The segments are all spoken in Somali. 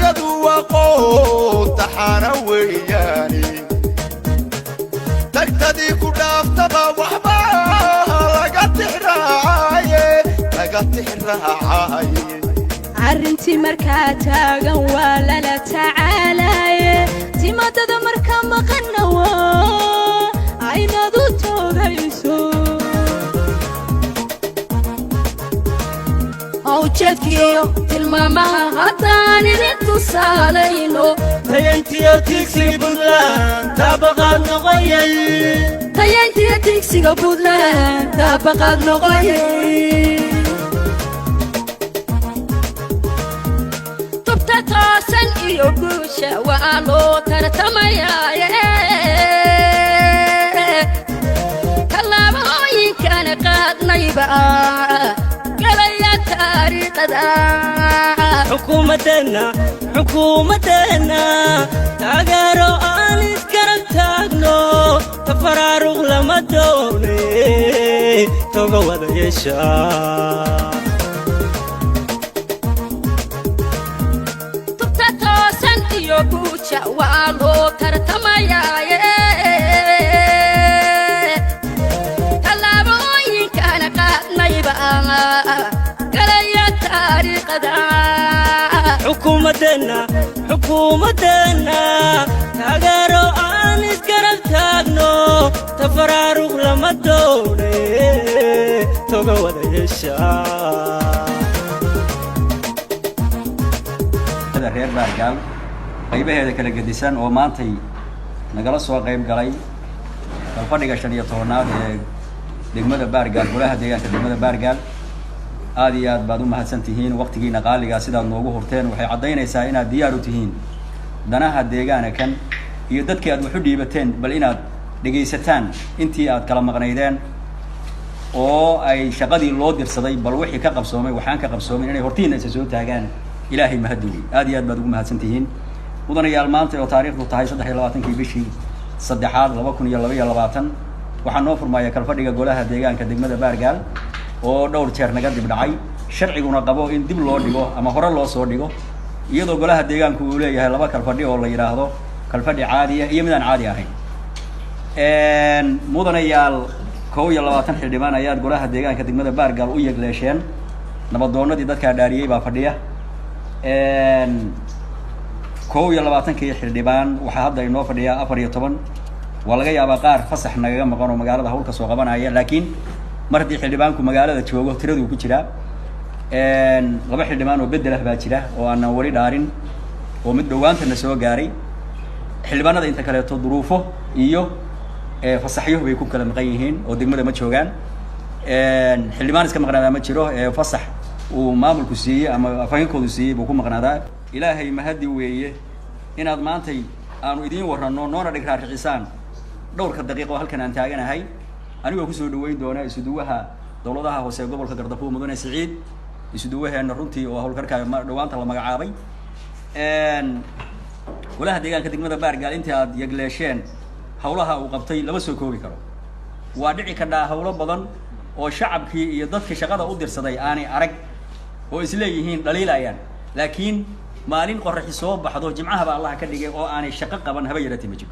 Tiradu waa qoon taxaana weeyaani, tagtadii ku dhaaftaba waxba laga tixraacaye, laga tixraacaye. Arrintii markaa taagan waa lala tacaalaye, timaadada markaa maqanna waa aynadu toogayso. Hawjeedkiyo tilmaamaha haddaan idin tusaalayno. Tayayntiyo tigsiga Buntland taabaqaad noqoyay. Tayayntiyo tigsiga Buntland taabaqaad noqoyay. Tubta toosan iyo guusha waa loo tartamayaaye, tallaabooyinkana qaadnayba galaya taariikhada. Xukuumaddeenna, xukuumaddeenna taageero aan isgarab taagno, tafaraaruq lama doone, toga wada yeesha. Tubta toosan iyo guusha waa loo tartamayaaye, tallaabooyinkana qaadnayba galaya taariikhada. Xukuumaddeenna, xukuumaddeenna taageero aan isgarab taagno, tafaraaruq lama doone, toga wada yeesha. Reer Baargaal qaybaheeda kala gedisan oo maantay nagala soo qayb galay kalfadhiga 15aad ee degmada Baargaal, golaha deegaanka degmada Baargaal, aad iyo aad baad u mahadsan tihiin. Waqtigiina qaaligaa sidaad noogu hurteen waxay caddaynaysaa inaad diyaar u tihiin danaha deegaana kan iyo dadkii aad wax u dhiibateen, bal inaad dhegaysataan intii aad kala maqnaydeen oo ay shaqadii loo dirsaday, bal wixii ka qabsoomay, waxaan ka qabsoomin inay hortiina isa soo taagaan. Ilaahay mahaduli, aad iyo aad baad ugu mahadsan tihiin. Mudanayaal, maanta oo taariikhdu tahay 23-kii bishii saddexaad 2022, waxaa noo furmaya kalfadhiga golaha deegaanka degmada Baargaal oo dhowr jeer naga dib dhacay, sharciguna qabo in dib loo dhigo ama hore loo soo dhigo, iyadoo golaha deegaanku uu leeyahay laba kalfadhi oo la yidhaahdo kalfadhi caadiya iyo mid aan caadi ahayn. Mudanayaal, 21 xildhibaan ayaad golaha deegaanka degmada Baargaal u yegleesheen. Nabadoonadii dadkaa dhaariyey baa fadhiya. 21-kii xildhibaan waxaa hadda inoo fadhiyaa 14. Waa laga yaabaa qaar fasax nagaga maqan oo magaalada hawl ka soo qabanaya, laakiin mar haddii xildhibaanku magaalada joogo tiraduu ku jiraa. Laba xildhibaan oo bedel ah baa jira oo aanan weli dhaarin oo mid dhowaantana soo gaaray. Xildhibaanada inta kaleeto duruufo iyo fasaxyo bay ku kala maqan yihiin oo degmada ma joogaan. Xildhibaan iska maqnaadaa ma jiro, fasax uu maamulku siiyey ama afhayeenkoodu siiyey buu ku maqnaadaa. Ilaahay mahadi weeye inaad maantay aanu idiin warranno, noona dhig raaricisaan dhowrka daqiiqo halkan aan taaganahay, anigoo kusoo dhaweyn doona isuduwaha dowladaha hoose ee gobolka Gardafuur, mudane Siciid, isuduwaheenna runtii oo howlkarka dhawaanta la magacaabay. Golaha deegaanka degmada Baargaal intii aad yegleesheen hawlaha uu qabtay lama soo koobi karo. Waa dhici kadhaa hawlo badan oo shacabkii iyo dadkii shaqada u dirsaday aanay arag oo isleeyihiin dhaliilayaan, laakiin maalin qoraxi soo baxdo, jimcahaba Allah ka dhigay, oo aanay shaqo qaban haba yaratay ma jiro.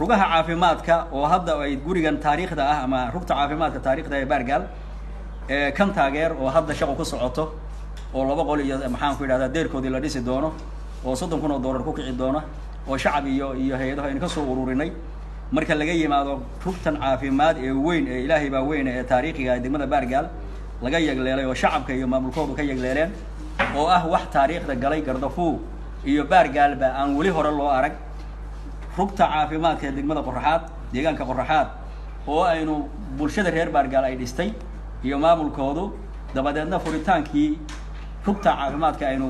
Rugaha caafimaadka oo hadda ay gurigan taariikhda ah ama rugta caafimaadka taariikhda ee Baargaal kan taageer oo hadda shaqo ku socoto oo laba qol iyo maxaan ku yidhahdaa deerkoodii la dhisi doono oo 30,000 oo dollar ku kici doona oo shacab iyo hay-adaha aynu kasoo ururinay. Marka laga yimaado rugtan caafimaad ee weyn ee Ilaahay baa weyne ee taariikhiga ee degmada Baargaal laga yegleelay oo shacabka iyo maamulkoodu ka yegleeleen oo ah wax taariikhda galay Gardafuu iyo Baargaalba aan weli hore loo arag, rugta caafimaadka ee degmada Qoraxaad, deegaanka Qoraxaad, oo aynu bulshada reer Baargaal ay dhistay iyo maamulkoodu, dabadeedna furitaankii rugta caafimaadka aynu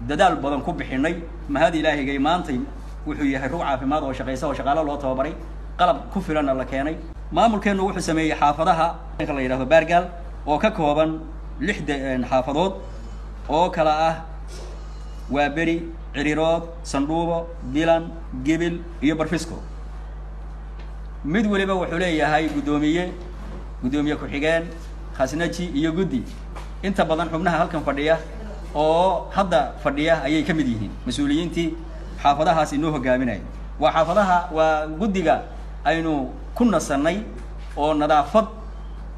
dadaal badan ku bixinay, mahad Ilaahigay maantay wuxuu yahay rug caafimaad oo shaqaysa oo shaqaalo loo tababaray, qalab ku filanna la keenay. Maamulkeennu wuxuu sameeyey xaafadaha la yidhahdo Baargaal oo ka kooban lix xaafadood oo kala ah Waaberi, Cirirood, Sandhuubo, Bilan, Gibil iyo Barfisco. Mid waliba wuxuu leeyahay guddoomiye, guddoomiye ku-xigeen, khasnaji iyo guddi. Inta badan xubnaha halkan fadhiya Oo hadda fadhiya ayay ka mid yihiin mas-uuliyiintii xaafadahaas inoo hogaaminaya. Waa xaafadaha, waa guddiga aynu ku nasannay oo nadaafad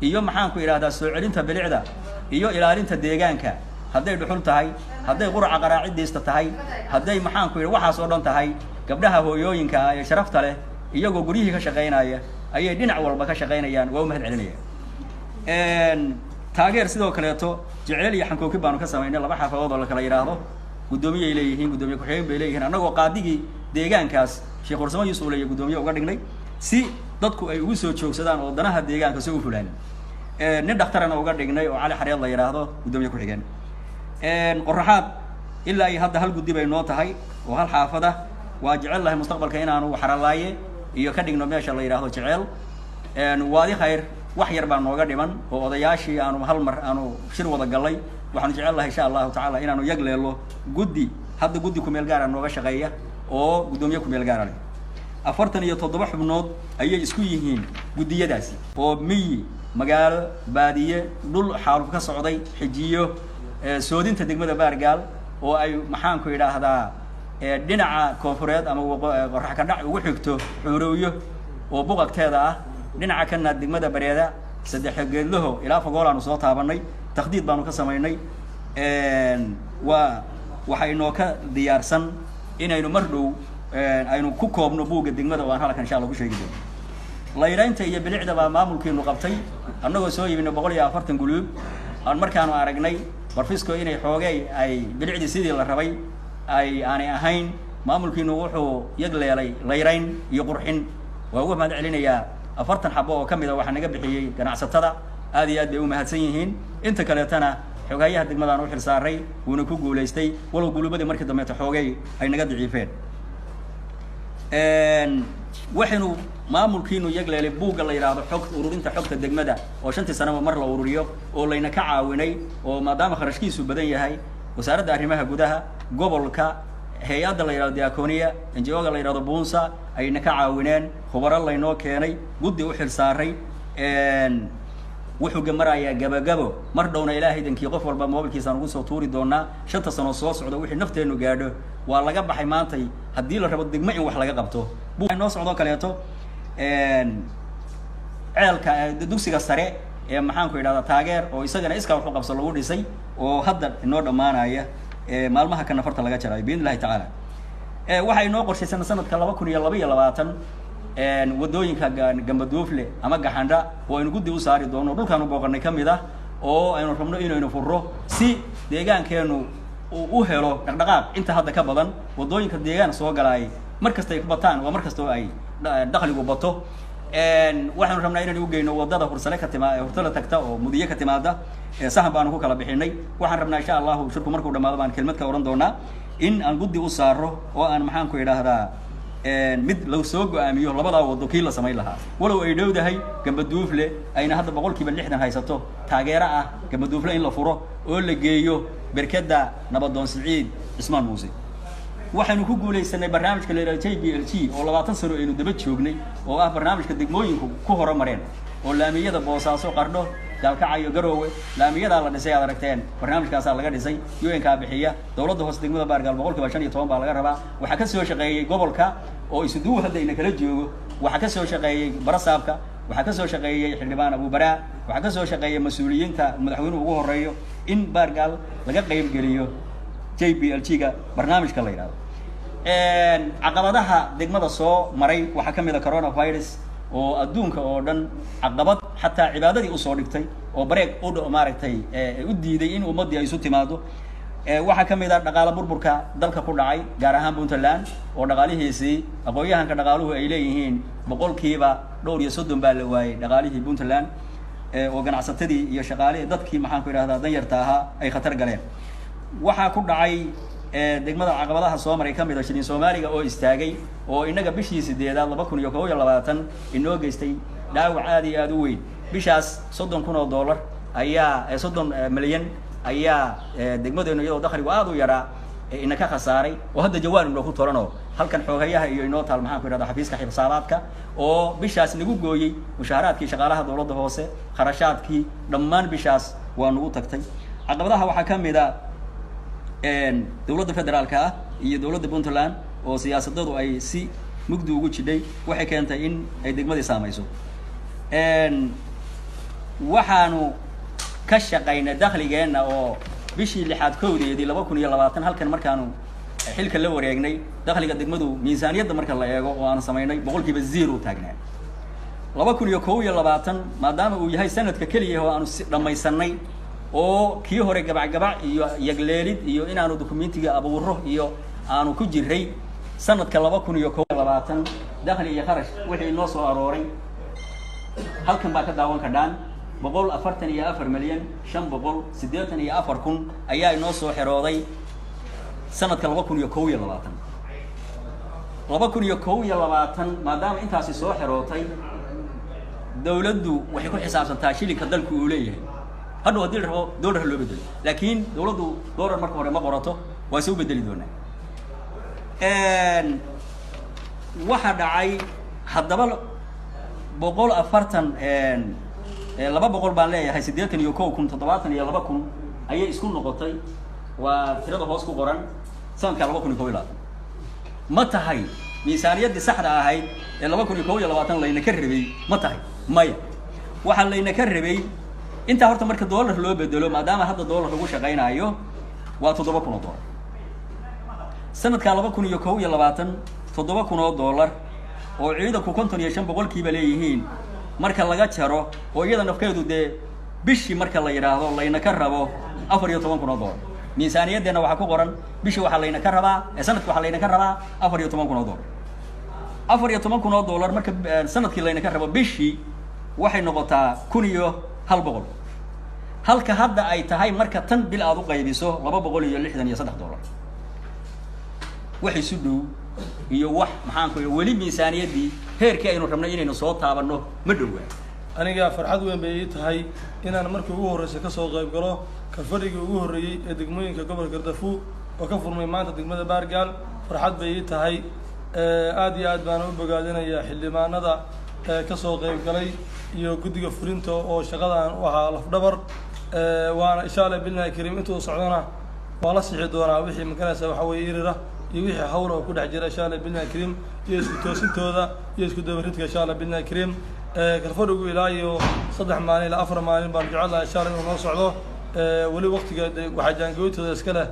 iyo, maxaan ku idhahdaa, soo celinta bilicda iyo ilaalinta deegaanka, hadday dhuxul tahay, hadday quraca qaraacidiista tahay, hadday, maxaan ku yidhi, waxaas oo dhan tahay. Gabdhaha hooyooyinka ah ee sharafta leh, iyagoo guryihii ka shaqaynaya ayay dhinac walba ka shaqaynayaan. Waa u mahad celinaya. Taageer sidoo kaleeto Jeceel iyo Xankooki baanu ka samaynay, laba xaafadood oo la kala yidhaahdo. Guddoomiyay leeyihiin, guddoomiye ku-xigeen bay leeyihiin. Annagoo qaadigii deegaankaas, Sheekh Warsamo Yuusuf Uleye, guddoomiye uga dhignay si dadku ay ugu soo joogsadaan oo danaha deegaanka soo u fulaan. Nin dhakhtarana uga dhignay oo Cali Xareed la yidhaahdo guddoomiye ku-xigeen. Qoraxaad ilaa iyo hadda hal guddi bay noo tahay oo hal xaafad ah. Waa jecel lahay mustaqbalka inaanu Xaralaaye iyo ka dhigno meesha la yidhaahdo Jeceel. Waadi Khayr wax yar baa nooga dhiman oo odayaashii aanu hal mar aanu shir wada gallay. Waxaanu jecel lahay, insha Allahu tacaala, inaanu yag leelo guddi. Hadda guddi kumeel gaara nooga shaqeeya oo guddoomiye kumeel gaara leh. 47 xubnood ayay isku yihiin guddiyadaasi oo miyi, magaalo, baadiye, dhul xaaluf ka socday, xijiyo, soodinta degmada Baargaal oo ay, maxaanku idhaahdaa, dhinaca koonfureed ama qorax ka dhac ugu xigto Xuurowyo oo buqagteeda ah, dhinaca kana degmada Bareeda, Saddex Geedlaho ilaa Fogool aanu soo taabanay, takhdiid baanu ka samaynay. Waa waxaa inoo ka diyaarsan inaynu mar dhow aynu ku koobno buugga degmada oo aan halkan, insha Allah, ku sheegi doono. Layraynta iyo bilicda baa maamulkiinu qabtay, annagoo soo iibinay 140 guluub. Aan markaanu aragnay Barfisco inay xoogay ay bilicdii sidii la rabay ay aanay ahayn, maamulkiinu wuxuu yagleelay layrayn iyo qurxin. Waa uga mahad celinayaa. 40 xabo oo ka mid a waxaa naga bixiyey ganacsatada, aad iyo aad bay u mahadsan yihiin. Inta kaleetana xoghayaha degmadaan u xil saaray, wuuna ku guulaystay, walow guluubadii markii dambeeto xoogay ay naga daciifeen. Waxaynu maamulkiinu yagleelay buugga la yidhaahdo xog ururinta xogta degmada oo shantii sanaba mar la ururiyo, oo layna ka caawinay, oo maadaama kharashkiisu badan yahay, Wasaaradda Arrimaha Gudaha, gobolka, hay-adda la yidhahdo Diaconia, NGO-ga la yidhahdo Bunsa ayna ka caawineen, khubaro laynoo keenay, guddi u xil saaray. Wuxuu gamarayaa gabagabo. Mar dhowna, Ilaahay idankii, qof walba mobilkiisaan ugu soo tuuri doonaa 5ta sano soo socda wixii nafteennu gaadho. Waa laga baxay maantay haddii la rabo degmo in wax laga qabto. Noo socdoo kaleeto ceelka dugsiga sare ee, maxaanku idhahdaa, Taageer oo isagana iskaa wax u qabso lagu dhisay oo hadda inoo dhammaanaya, maalmaha ka nafarta laga jarayo, biidn Illahi tacaala. Waxaa inoo qorshaysan sanadka 2022 wadooyinka Gambaduufle ama Gaxandha oo aynu guddi u saari doono, dhulkaanu booqanay ka mid ah, oo aynu rabno inaynu furro si deegaankeenu uu u helo dhaqdhaqaaq inta hadda ka badan. Wadooyinka deegaan soo galaay mar kasta ay ku bataan waa mar kasta oo ay dakhligu bato. Waxaanu rabnaa inaynu ugeyno wadada Hursale ka tima, Hursale tagta oo Mudiye ka timaada. Sahan baanu ku kala bixinay. Waxaan rabnaa, insha Allahu, shirku markuu dhamaado baan kelmad ka ohan doonaa, in aan guddi u saaro oo aan, maxaan ku idhaahdaa, mid la soo go-aamiyo labadaa wado kii la samayn lahaa, walow ay dhowdahay Gambaduufle ayna hadda 60% haysato taageero ah Gambaduufle in la furo oo la geeyo berkada Nabadoon Siciid Cismaan Muuse. Waxaynu ku guulaysanay barnaamijka la yidhahdo JBLG oo 20 sano aynu daba joognay, oo ah barnaamijka degmooyinku ku horumareen, oo laamiyada Boosaaso, Qardho, Gaalkacyo, Garoowe, laamiyadaa la dhisay aad aragteen, barnaamijkaasaa laga dhisay. UN-kaa bixiya. Dowladda hoose degmada Baargaal 15% baa laga rabaa. Waxaa ka soo shaqeeyey gobolka oo isuduw hadda ina kala joogo, waxaa ka soo shaqeeyey barasaabka, waxaa ka soo shaqeeyey xildhibaan Abubaraa, waxaa ka soo shaqeeyey mas-uuliyiinta madaxweynuhu ugu horeeyo in Baargaal laga qaybgeliyo JBLG ga barnaamijka la yidhahdo. Caqabadaha degmada soo maray waxaa ka mid a coronavirus oo adduunka oo dhan caqabad, xataa cibaadadii usoo dhigtay oo bareeg u maaragtay u diiday in ummaddii ay isu timaado. Waxaa ka mid a dhaqaale burburka dalka ku dhacay, gaar ahaan Puntland, oo dhaqaalihiisii aqoon-yahanka dhaqaaluhu ay leeyihiin dhowr iyo 30% baa la waayey dhaqaalihii Puntland, oo ganacsatadii iyo shaqaalihii, dadkii, maxaan ku idhahdaa, danyarta ahaa ay khatar galeen. Waxaa ku dhacay degmada caqabadaha soo maray ka mid a shilin Soomaaliga oo istaagay, oo inaga bishii sideedaad 2021 inoo geystay dhaawac aad iyo aad u weyn. Bishaas $30,000 ayaa, 30 milyan ayaa degmadeenu, iyadoo dakhligu aad u yaraa, ina ka khasaaray, oo hadda jawaan inoo ku toranoo halkan xoogayaha iyo inoo taal, maxaan ku idhahda, xafiiska xisaabaadka, oo bishaas nagu gooyey mushaaharaadkii shaqaalaha dowladda hoose, kharashaadkii dhammaan bishaas waa nagu tagtay. Caqabadaha waxaa ka mid a Dowladda federaalka ah iyo dowladda Puntland oo siyaasadadu ay si mugdi ugu jidhay waxay keentay in ay degmadii saamayso. Waxaanu ka shaqaynay dakhligeenna oo bishii lixaad 1-deedii 2020 halkan markaanu xilka la wareegnay, dakhliga degmadu miisaaniyadda marka la eego oo aanu samaynay 0% taagnaa. 2021, maadaama uu yahay sanadka keliya oo aanu si dhammaysanay oo kii hore gabacgabac iyo yagleelid iyo inaanu dukumentiga abuuro iyo aanu ku jiray, sanadka 2021 dakhli iyo kharash wixii inoo soo arooray halkan baa ka daawan kadhaan. 144,584,000 ayaa inoo soo xerooday sanadka 2021. 2021 maadaama intaasi soo xerootay, dowladdu waxay ku xisaabsantaa shilinka dalku uu leeyahay. Hadhow haddii la rabo dollar ha loo bedelo, laakiin dowladdu dollar marka hore ma qorato, waa se u bedeli doonaa. Waxa dhacay haddaba 140, 200 baan leeyahay, 81,000, 72,000 ayay isku noqotay, waa tirada hoos ku qoran, sanadka 2021. Ma tahay miisaaniyaddii saxda ahayd ee 2021 layna ka rabay? Ma tahay? Maya. Waxaa layna ka rabay intaa horta marka dollar loo bedelo, maadaama hadda dollar lagu shaqaynaayo, waa 7,000 oo dollar sanadka 2021. 7,000 oo dollar oo ciidanku 55% leeyihiin marka laga jaro, oo iyada nafkeedu dee bishii marka la yidhaahdo layna ka rabo 14,000 oo dollar. Miisaaniyaddeenna waxaa ku qoran bishii waxaa layna ka rabaa ee sanadki waxaa layna ka rabaa 14,000 oo dollar. 14,000 oo dollar marka sanadkii layna ka rabo, bishii waxay noqotaa 1,100, halka hadda ay tahay marka tan bil aad u qaybiso 263 dollar. Wax isu dhow iyo wax maxaan ku weli miisaaniyaddii heerkii aynu rabnay inaynu soo taabanno ma dhowaa. Aniga farxad weyn bay ii tahay inaan markii ugu horreysay kasoo qayb galo kalfadhigii ugu horreeyey ee degmooyinka gobolka Gardafuw oo ka furmay maanta degmada Baargaal. Farxad bay ii tahay, aad iyo aad baan u bogaadinayaa xildhibaanada kasoo qayb galay iyo guddiga fulinta oo shaqadan u ahaa lafdhabar. Waana insha Allah billahi kariim intuu socdona waa la sixi doonaa wixii maganaysa waxa weeye irira iyo wixii hawla oo ku dhex jira, insha Allah billahi kariim, iyo isku toosintooda iyo isku dabaridka, insha Allah billahi kariim. Kalfadhigu ilaa iyo 3 maalin ilaa 4 maalin baan jecelahay insha Allah inuu noo socdo. Weli waqtiga waxaa jaangooytooda iska leh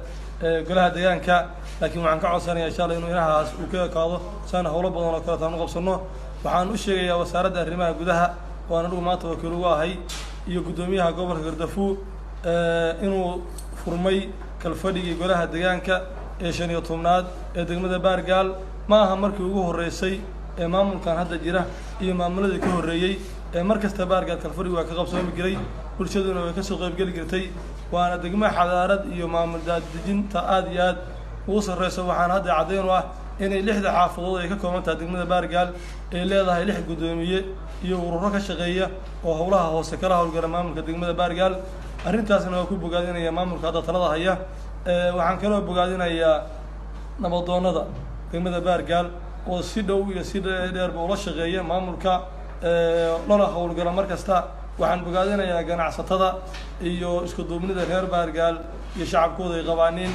golaha deegaanka, laakiin waxaan ka codsanayaa insha Allah inuu inahaas uu ka ekaado si aan howlo badan oo kaleeto aan u qabsano. Waxaan u sheegayaa wasaaradda arrimaha gudaha oo aan anigu maanta wakiil ugu ahay iyo guddoomiyaha gobolka Gardafuw inuu furmay kalfadhigii golaha deegaanka ee 15aad ee degmada Baargaal. Ma aha markii ugu horreysay ee maamulkan hadda jira iyo maamuladii ka horreeyey ee mar kasta Baargaal kalfadhigi waa ka qabsoomi jiray, bulshaduna way kasoo qaybgeli jirtay, waana degmo xadaarad iyo maamul daadejinta aada iyo aad ugu sarreyso. Waxaana hadda caddayn u ah inay lixda xaafadood ay ka kooban tahay degmada Baargaal ay leedahay 6 guddoomiye iyo ururo ka shaqeeya oo howlaha hoose kala howlgala maamulka degmada Baargaal. Arrintaasna waa ku bogaadinaya maamulka hadda talada haya. Waxaan kaloo bogaadinayaa nabadoonada degmada Baargaal oo si dhow iyo si dheerba ula shaqeeya maamulka lana howlgala mar kasta. Waxaan bogaadinayaa ganacsatada iyo isku duubnida reer Baargaal iyo shacabkooda ay qabaaniin.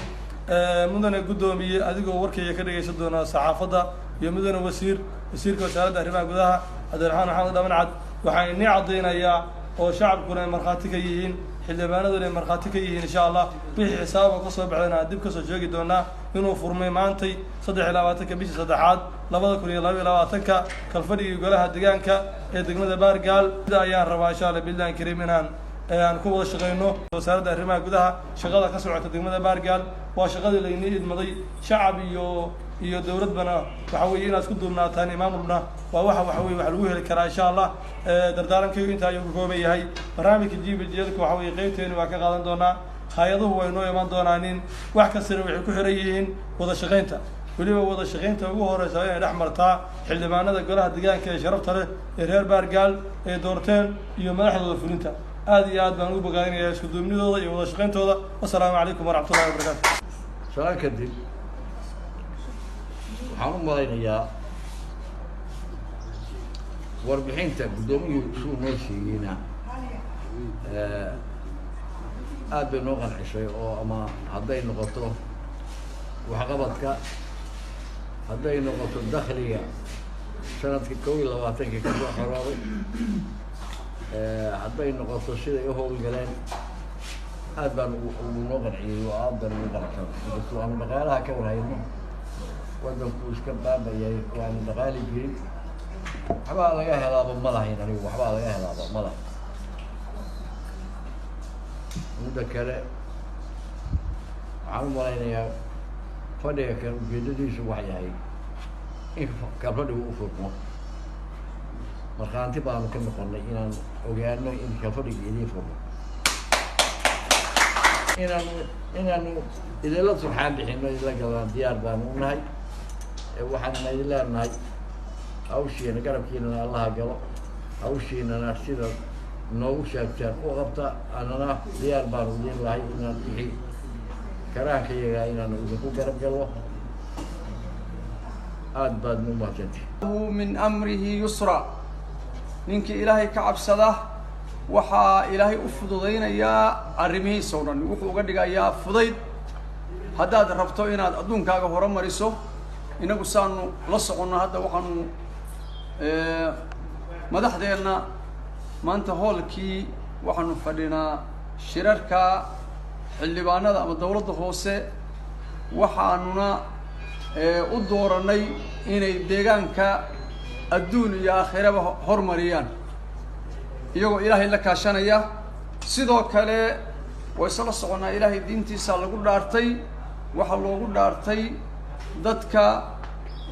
Mudane guddoomiye, adigoo warkayga ka dhegaysan doona saxaafadda, iyo mudane wasiir, wasiirka wasaaradda arrimaha gudaha Cabdiraxmaan Maxamed Dhamancad, waxaan inii caddaynayaa oo shacabkuna ay markhaati ka yihiin, xildhibaanaduna ay markhaati ka yihiin, insha Allah wixii xisaaba kasoo baxdana aan dib kasoo sheegi doonaa, inuu furmay maantay 23-ka bishii saddexaad 2022-ka kalfadhigii golaha deegaanka ee degmada Baargaal. Sida ayaan rabaa insha Allah billahi kariim inaan aan ku wada shaqeyno. Wasaaradda arrimaha gudaha, shaqada ka socota degmada Baargaal waa shaqadii laynii idmaday, shacab iyo dowladbana waxa weeye inaad isku duubnaataan iyo maamulna waa waxa weye wax lagu heli karaa insha Allah. Dardaarankaygu intaa ayuu ka kooban yahay. Barnaamijka GPGL-ka waxa weye qeybteeni waa ka qaadan doonaa, hay-aduhu way noo iman doonaanin, wax kastana waxay ku xiran yihiin wada shaqaynta. Weliba wada shaqaynta ugu horeysa inay dhex martaa xildhibaanada golaha deegaanka ee sharafta leh ee reer Baargaal ee doorteen iyo madaxdooda fulinta. Aad iyo aad baan ugu bogaadinayaa isku duubnidooda iyo wada shaqayntooda. Wasalaamu calaykum waraxmatullahi wabarakaatu. Salaan kadib, waxaan u malaynayaa warbixinta guddoomiyuhu suu noo sheegayna Aad bay noo qancishay oo ama hadday noqoto waxqabadka, hadday noqoto dakhliga sanadka 21-kii kasoo xorooday, hadday noqoto siday u howlgaleen, aad baan ugu noo qanciyey oo aad baan ugu qanacsan. Inkastoo aanu dhaqaalaha ka warhayno, waddanku iska baabayay oo aanu dhaqaali jirin, waxbaa laga helaaba ma lahayn. Anigu waxbaa laga helaaba ma lahayn. Muddo kale waxaan u malaynayaa fadhiga kan ujeedadiisu wax yahay in kalfadhigu u furmo. Markhaanti baanu ka noqonay inaan ogaano in kalfadhiga idiin furmo, inaanu idinla turxaan bixino, idinla galaan diyaar baanu u nahay. Waxaanna idin leenahay hawshiina garabkiinana Allaha galo, hawshiinana sida noogu sheegteen u qabta. Anana diyaar baanu idin lahay inaan wixii karaankayaga inaanu idinku garab gallo. Aad baadna u mahadsantihi. من أمره يسرا. Ninkii Ilaahay ka cabsada waxaa Ilaahay u fududaynayaa arrimihiisa o dhan, wuxuu uga dhigayaa fudayd. Haddaad rabto inaad adduunkaaga horumariso, inagu saanu la soconno hadda waxaanu madaxdeenna maanta hoolkii waxaanu fadhinaa shirarka xildhibaanada ama dawladda hoose. Waxaanuna u dooranay inay deegaanka adduun iyo aakhiraba hormariyaan iyagoo Ilaahay la kaashanaya. Sidoo kale waa isla soconnaa, Ilaahay diintiisa lagu dhaartay. Waxaa loogu dhaartay dadka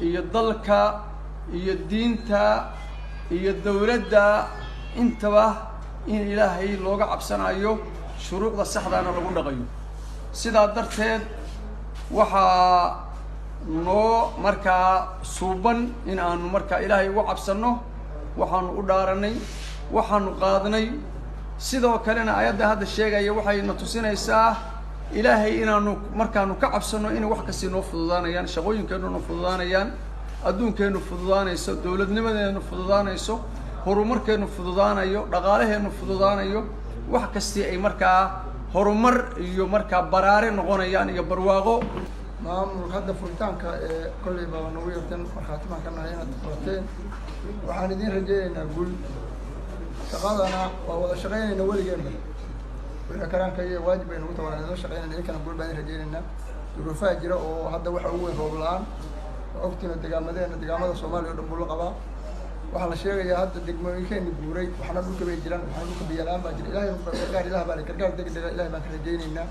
iyo dalka iyo diinta iyo dawladda intaba in Ilaahay looga cabsanayo, shuruucda saxdaana lagu dhaqayo. Sidaa darteed waxaa noo markaa suuban in aanu markaa Ilaahay uga cabsanno waxaanu u dhaaranay, waxaanu qaadnay. Sidoo kalena aayadda hadda sheegaya waxayna tusinaysaa Ilaahay inaanu markaanu ka cabsanno inay wax kastii noo fududaanayaan, shaqooyinkeennu fududaanayaan, adduunkeennu fududaanayso, dowladnimadeennu fududaanayso, horumarkeennu fududaanayo, dhaqaalaheennu fududaanayo, wax kastii ay markaa horumar iyo markaa baraare noqonayaan iyo barwaaqo. Maamulka hadda furitaanka ee kolley baa nagu yarteen, markhaati baan ka nahay inaad furateen. Waxaan idiin rajaynaynaa guul. Shaqadana waa wada shaqaynayna weligeenba, wixii karaanka iyo waajib bay nagu tahay, waan idinla shaqaynayna. Idinkana guul baan idin rajaynaynaa. Duruufaha jira oo hadda waxa ugu weyn roob la'aan waa ogtiina, degaamadeena, degaamada Soomaaliya o dhan buu la qabaa. Waxaa la sheegayaa hadda degmooyinkeeni guuray, waxna dhulka bay jiraan, waxna dhulka biyo la'aan baa jira. Ilahay gargaar, Ilah baa le gargaar degdega, Ilahay baan ka rajaynaynaa.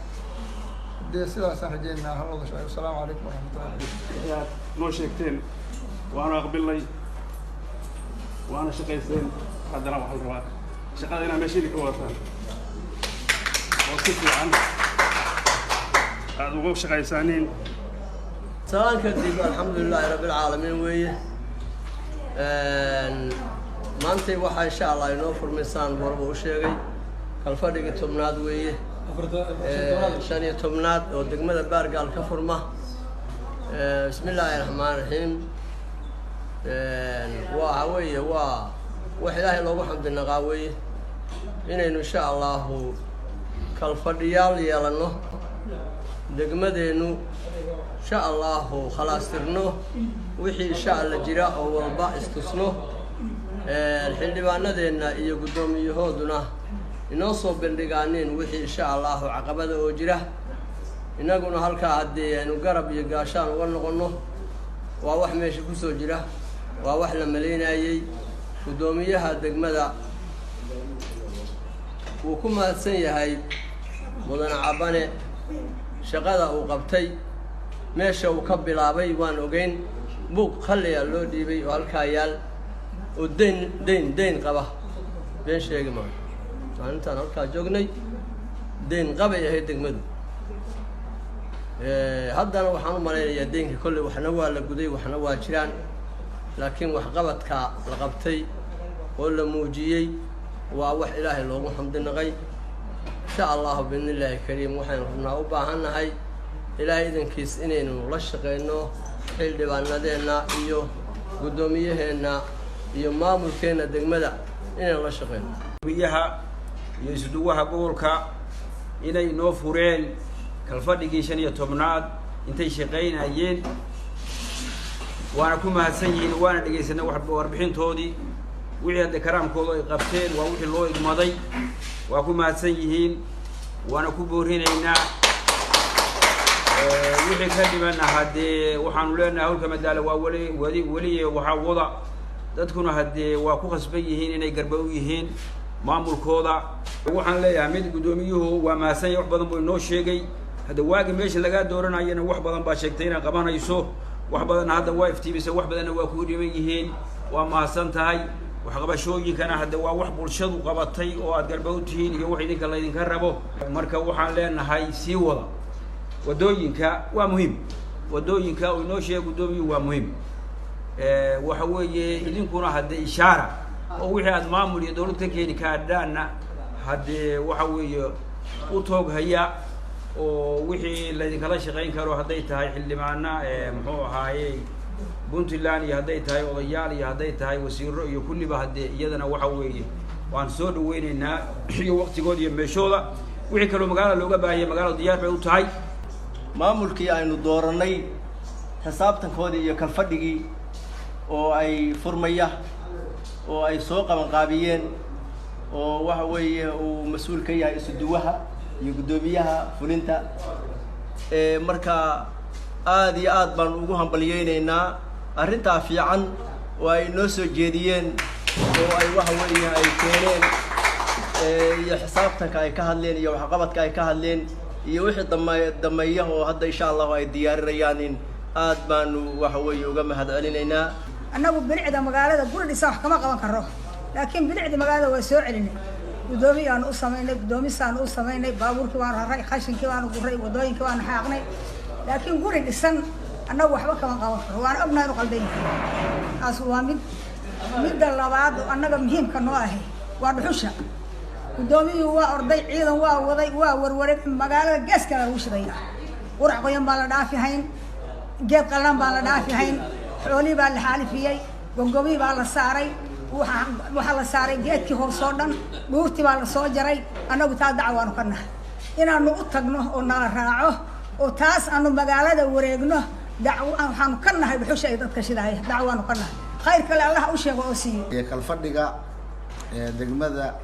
Dee sidaasaan rajaynaynaa, hal wada shaqeeyo. Asalaamu calaykum waraxmatullahi. Wixii aad noo sheegteen waanu aqbilnay, waana shaqaysteen. Haddana waxaa la rabaa shaqada inaa meeshiini ka wadataan oo si fiican aada uga shaqaysaaniin. Salaan kadib, alxamdu lilaahi rabbi alcaalamiin weeye. Maantay waxaa insha Allah inoo furmaysaan horeba u sheegay kalfadhigii 10aad weeye, 15aad oo degmada Baargaal ka furma. Bismi illaahi raxmaan raxiim. Waxa weeye waa wax Ilaahay loogu xamdinaqaa weeye inaynu insha Allahu kalfadhiyaal yeelanno, degmadeennu insha Allahu khalaastirno wixii insha Alla jira oo walba istusno, xildhibaanadeenna iyo guddoomiyahooduna inoo soo bandhigaaneen wixii insha Allahu caqabada oo jira, innaguna halkaa haddii aynu garab iyo gaashaan uga noqonno. Waa wax meesha kusoo jira, waa wax la malaynayey. Guddoomiyaha degmada wuu ku mahadsan yahay, mudane Cabane, shaqada uu qabtay. Meesha uu ka bilaabay waan ogeyn, buug khalliya loo dhiibay oo halkaa yaal oo dayn dayn dayn qaba. Been sheegi maayo, maalintaan halkaa joognay dayn qabay ahayd degmadu. Haddana waxaan u malaynayaa deynka kolley waxna waa la guday, waxna waa jiraan, laakiin waxqabadka la qabtay oo la muujiyey waa wax Ilaahay loogu xamdinaqay. Insha Allahu biidni illaahi kariim waxaynu rabnaa, u baahan nahay Ilaahay idankiis inaynu la shaqeyno xildhibaanadeenna iyo guddoomiyaheenna iyo maamulkeenna degmada inaynu la shaqeyno. Biyaha iyo isuduwaha gobolka Inay inoo fureen kalfadhigii 15aad intay shaqaynayeen, waana ku mahadsan yihiin. Waana dhegaysanay warbixintoodii, wixii hadda karaamkooda ay qabteen waa wixii loo igmaday. Waa ku mahadsan yihiin, waana ku boorinaynaa. Wixii ka dhibana haddee waxaanu leenahay hawlka madaala waa weli weli weliye waxaa wada dadkuna haddee waa ku khasban yihiin inay garba u yihiin maamulkooda. Waxaan leeyahay mid, guddoomiyuhu waa mahadsan yahay, wax badan buu inoo sheegay. Hadda waagi meesha lagaa dooranayana wax badan baa sheegtay inaad qabanayso, wax badanna hadda waa iftiimisay, wax badanna waa kuu dhiman yihiin. Waa mahadsan tahay. Waxqabashooyinkana hadda waa wax bulshadu qabatay oo aad garba u tihiin iyo wax idinka laydinka rabo. Marka waxaan leenahay sii wada. Waddooyinka waa muhiim, waddooyinka uu inoo sheegay guddoomiyuhu waa muhiim. Waxa weeye idinkuna hadde ishaara oo wixii aad maamul iyo dawlad ka keeni kaadhaanna haddee waxa weeye u toog haya oo wixii laydinkala shaqayn karo, hadday tahay xildhibaana muxuu ahaayey Puntland iyo hadday tahay odayaal iyo hadday tahay wasiiro iyo kulliba, haddee iyadana waxa weeye waan soo dhaweyneynaa iyo waqtigooda iyo meeshooda. Wixii kaloo magaalada looga baahaya, magaalada diyaar bay u tahay. Maamulkii aynu doorannay xisaabtankoodii iyo kalfadhigii oo ay furmaya oo ay soo qabanqaabiyeen oo waxa weeye uu mas-uul ka yahay isuduwaha iyo guddoomiyaha fulinta. Marka aada iyo aad baan ugu hambalyeyneynaa arrintaa fiican oo ay noo soo jeediyeen oo ay waxa weeye ay keeneen, iyo xisaabtanka ay ka hadleen iyo waxqabadka ay ka hadleen iyo wixii dama dameeya oo hadda insha Allahu ay diyaarinayaan in aad baanu waxa weeye uga mahad celinaynaa. Annagu bilicda magaalada guri dhisa wax kama qaban karo, laakiin bilicda magaalada waa soo celinay. Guddoomiyaanu u samaynay, guddoomisaanu u samaynay, baabuurkii baanu raray, khashinkii baanu guray, waddooyinkii baanu xaaqnay, laakiin guri dhisan annagu waxba kama qaban karo. Waana ognahay inu qaldan yahay. Taas waa mid. Midda labaad oo annaga muhiimka noo ahi waa dhuxusha. Guddoomiyuhu waa orday, ciidan waa waday, waa warwaray. Magaalada gees kale lagu shidaya, qurac qoyan baan la dhaafi hayn, geed qallan baan la dhaafi hayn, xoolihii baa la xaalifiyey, gongomihii baa la saaray, waxaa la saaray geedkii hoosoo dhan, dhuurtii baa la soo jaray. Annagu taa daca waanu ka nahay inaanu u tagno oo nala raaco oo taas aanu magaalada wareegno. Dacwo waxaanu ka nahay dhuxusha ay dadka shidaaya, dacwaanu ka nahay. Khayr kale Allah u sheego oo siiyo. Kalfadhiga degmada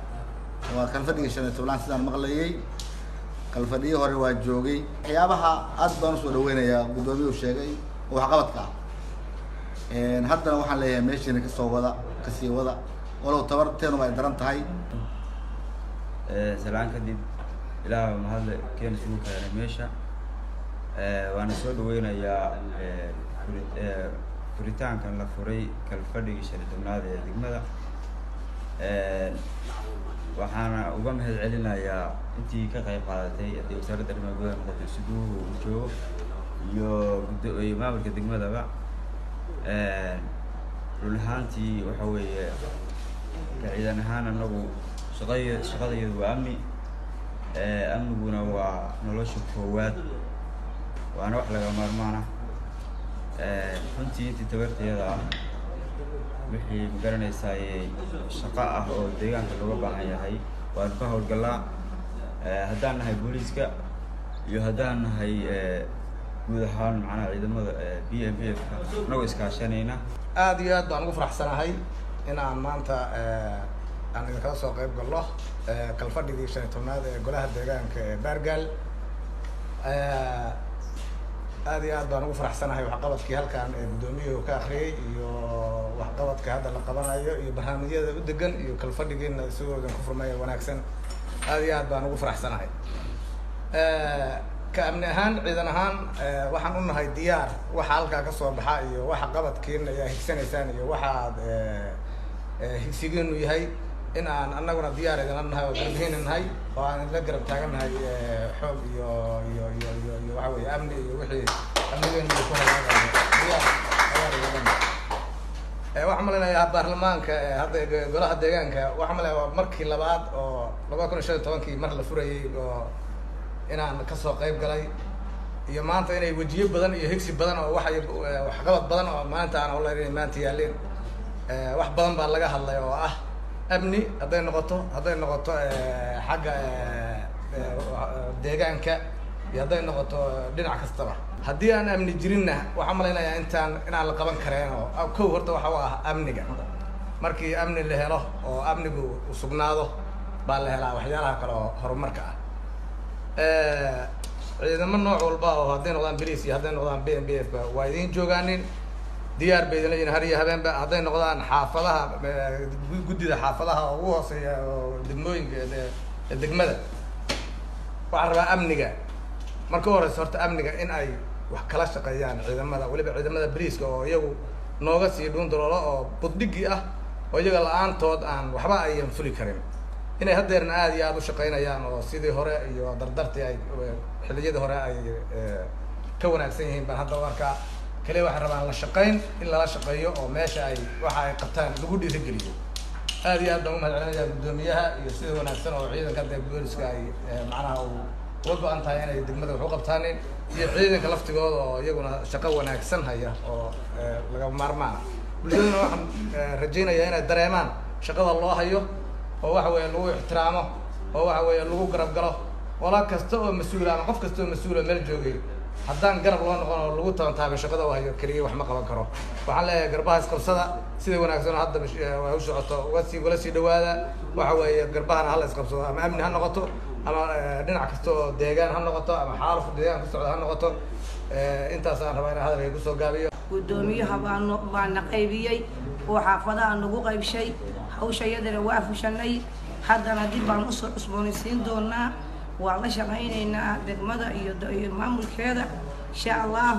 waa kalfadhiga 15aad sidaan maqlayay. Kalfadhiyi hore waa joogay. Waxyaabaha aad baan usoo dhaweynayaa guddoomiyuhu sheegay oo waxqabadka ah. Haddana waxaan leeyahay meeshiina kasoo wada, kasii wada, walow tabarteenuba ay daran tahay. Salaan kadib, Ilaah baa mahadle keen isugu keenay meesha. Waana soo dhaweynayaa furitaankan la furay kalfadhigii 15aad ee degmada. Waxaana uga mahad celinayaa intii ka qayb qaadatay, haddii wasaaradda arrimaha gudaha noqoto, isuduhu uu joogo iyo iyo maamulka degmadaba. Run ahaantii waxa weeye ka ciidan ahaan anagu shaqadayadu waa amni. Amniguna waa nolosha koowaad, waana wax laga maarmaan ah. Runtii intii tabartayada ah, wixii magaranaysaay shaqo ah oo deegaanka looga baahan yahay waanu ka howlgalaa, haddaan nahay booliiska iyo haddaan nahay guud ahaan macnaha ciidamada BMF ka anagoo iskaashanayna. Aad iyo aad baan ugu faraxsanahay in aan maanta aan idinkala soo qayb galno kalfadhigii 15aad ee golaha deegaanka ee Baargaal. Aad iyo aad baan ugu faraxsanahay waxqabadkii halkan ee guddoomiyuhu ka akriyay iyo waxqabadka hadda la qabanayo iyo barnaamijyada u degan iyo kalfadhigiina isagoo idin ku furmaya wanaagsan. Aad iyo aad baan ugu faraxsanahay. Ka amni ahaan, ciidan ahaan, waxaan u nahay diyaar waxa halkaa kasoo baxa iyo waxa qabadkiina ayaa higsanaysaan iyo waxa aad higsigiinu yahay in aan anaguna diyaar idinla nahay oo garbihiina nahay oo aan idinla garab taagan nahay xoog iyo iyo iyo iyo iyo waxa weeye amni iyo wixii amnigeenu ku hagaagayo diyaar ayaan idinla nahay. Waxaan maleynayaa baarlamaanka hadda golaha deegaanka, waxaan maleynayaa waa markii labaad oo 2015kii mar la furayay oo inaan kasoo qayb galay iyo maanta inay wejiyo badan iyo higsi badan oo waxa waxqabad badan oo maanta aan ola inay maanta yaaleen. Wax badan baa laga hadlay oo ah amni hadday noqoto xagga Deegaanka iyo hadday noqoto dhinac kastaba, haddii aan amni jirinna, waxaan malaynayaa intaan inaan la qaban kareen. Oo kow horta waxa u ah amniga. Markii amni la helo oo amnigu sugnaado baa la helaa waxyaalaha kale oo horumarka ah. Ciidamo nooc walba oo hadday noqdaan boliis iyo hadday noqdaan BMBF ba waa idiin joogaanin, diyaar bay idin leeyihin har iyo habeenba. Hadday noqdaan xaafadaha, guddida xaafadaha oo ugu hooseeya oo degmooyinka degmada, waxaan rabaa amniga marka u horeysa horta amniga in ay wax kala shaqeeyaan ciidamada, weliba ciidamada boliiska oo iyagu nooga sii dhuun daloolo oo buddhigii ah, oo iyaga la-aantood aan waxba ayan fuli karin, inay haddeerna aada iyo aada u shaqeynayaan oo sidii hore iyo dardartii ay xilliyadii hore ay ka wanaagsan yihiin baan hadda u arkaa. Kaliya waxay rabaan la shaqeyn, in lala shaqeeyo oo meesha ay waxa ay qabtaan lagu dhiirigeliyo. Aada iyo aad baan u mahad celinayaa guddoomiyaha iyo sida wanaagsan oo ciidanka dee booliska ay macnaha uu uga go-an tahay inay degmada wax u qabtaanin, iyo ciidanka laftigooda oo iyaguna shaqo wanaagsan haya oo lagama maarmaana. Bulshaduna waxaan rajaynayaa inay dareemaan shaqada loo hayo, oo waxa weeye lagu ixtiraamo, oo waxa weeye lagu garab galo. Qola kasta oo mas-uula ama qof kasta oo mas-uula meel joogay, haddaan garab loo noqon oo lagu tabantaabay shaqada u hayo, keligii wax ma qaban karo. Waxaan leeyahay garbaha isqabsada, sida wanaagsan oo hadda u socoto uga sii ugala sii dhawaada. Waxa weeye garbahana hala isqabsado, ama amni ha noqoto, ama dhinac kasta oo deegaan ha noqoto, ama xaaluf deegaan ku socda ha noqoto. Intaas aan rabaa inaan hadalkay kusoo gaabiyo. Guddoomiyaha baanu baana qaybiyey oo xaafadaha nagu qaybshay, hawsha iyadana waa fushanay. Haddana dib baan usoo cusboonaysiin doonaa. Waan la shaqaynaynaa degmada iyo maamulkeeda, insha Allah.